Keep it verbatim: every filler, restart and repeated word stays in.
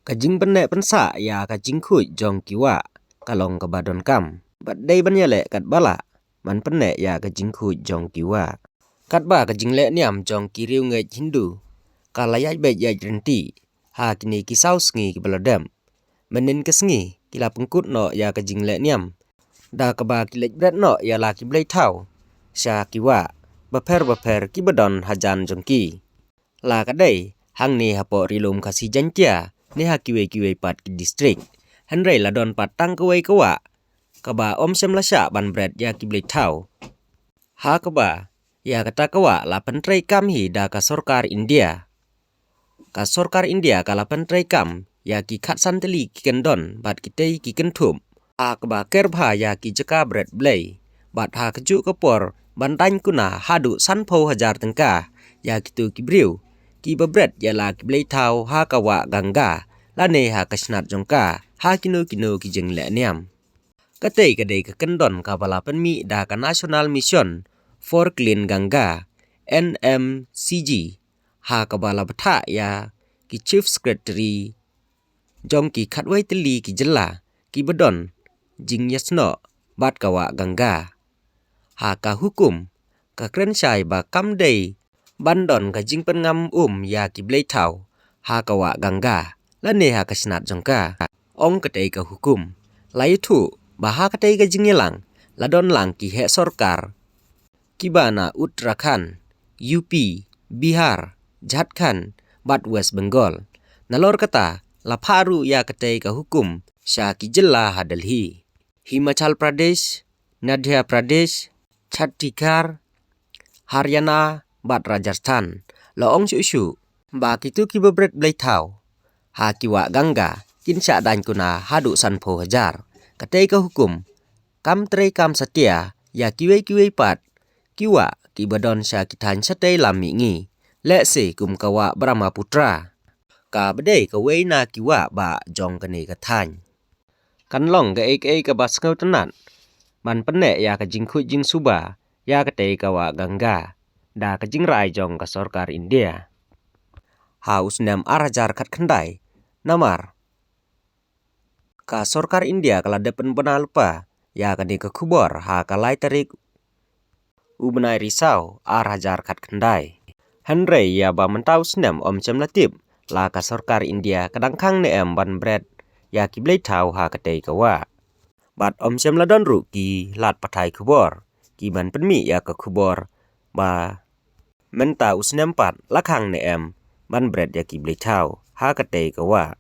Ka jingpynneh pynsah ïa ka jingkhuid jong ki wah ka long kaba donkam bad dei ban ïaleh katba lah ban pynneh ïa ka jingkhuid jong ki wah. Katba ka jingleh niam jong ki riewngeit Hindu ka la ïaid beit ïaid ryntih ha kine ki saw sngi kiba la dep. Mynhynnin ka sngi ki la pynkut noh ïa ka jingleh niam da kaba ki leit bret noh ïa la ki blei thaw sha ki wah bapher bapher kiba don hajan jong ki. La ka dei hangne hapoh Ri Lum Khasi Jaiñtia ne ha kiwei kiwei pat ki distrik. Hynrei la don pat tang kawei ka wah kaba ym shym la shah ban bret ïa ki blei thaw, ha kaba ïa kata ka wah la pyntreikam hi da ka sorkar India. Ka sorkar India ka la pyntreikam ïa ki khatsan tylli ki kyndon bad kitei ki kynthup, ha kaba ker bha ïa ki jaka bret blei bad ha kajuh ka por ban daiñ kuna haduh sanphew hajar tyngka ïa kito ki briew kiba bret ïa la ki blei thaw ha ka wah Ganga lane ha ka snat jong ka ha kino kino ki jingleh niam. Katei ka dei ka kyndon kaba la pynmih da ka National Mission for Clean Ganga, N M C G, ha kaba la bthah ïa ki Chief Secretary jong ki khatwei tylli ki jylla kiba don jingïasnoh bad ka wah Ganga. Ha ka hukum ka kren shai ba kam dei ban don ka jingpynngam um ïa ki blei thaw ha ka wah Ganga lane ha ka snat jong ka. Ong katei ka hukum, la ïathuh ba ha katei ka jingïalang la don lang ki heh sorkar kiba na Uttarakhand, U P, Bihar, Jharkhand bad West Bengal. Nalor kata la phah ruh ïa katei ka hukum sha ki jylla ha Delhi, Himachal Pradesh, Madhya Pradesh, Chhattisgarh, Haryana bad Rajasthan. La ong shuh shuh ba kito kiba bret blei thaw ha ki wah Ganga kin shah daiñ kuna haduh sanphew hajar. Katei ka hukum kam treikam satia ïa kiwei kiwei pat ki wah kiba don sha ki thaiñ shatei lam mihngi, lehse kum ka wah Brahmaputra kaba dei kawei na ki wah bah jong kane ka thaiñ. Kan long kaei kaei kaba sngewtynnat ban pynneh ïa ka jingkhuid jingsuba ïa katei ka wah Ganga da ka jingrai jong ka sorkar India ha u snem ar hajar khatkhyndai. Namar ka sorkar India ka la dep pynbna lypa ïa kane ka khubor ha ka lai tarik u bnai Risaw ar hajar khatkhyndai. Hynrei ïa ba mynta u snem ym shym la tip la ka sorkar India ka dang khang ne em ban bret ïa ki blei thaw ha katei ka wah. Bad ym shym la don ruh ki lad pathai khubor kiban pynmih ïa ka khubor ba mynta u snem pat la khang ne em ban bret ïa ki blei thaw ha katei ka wah.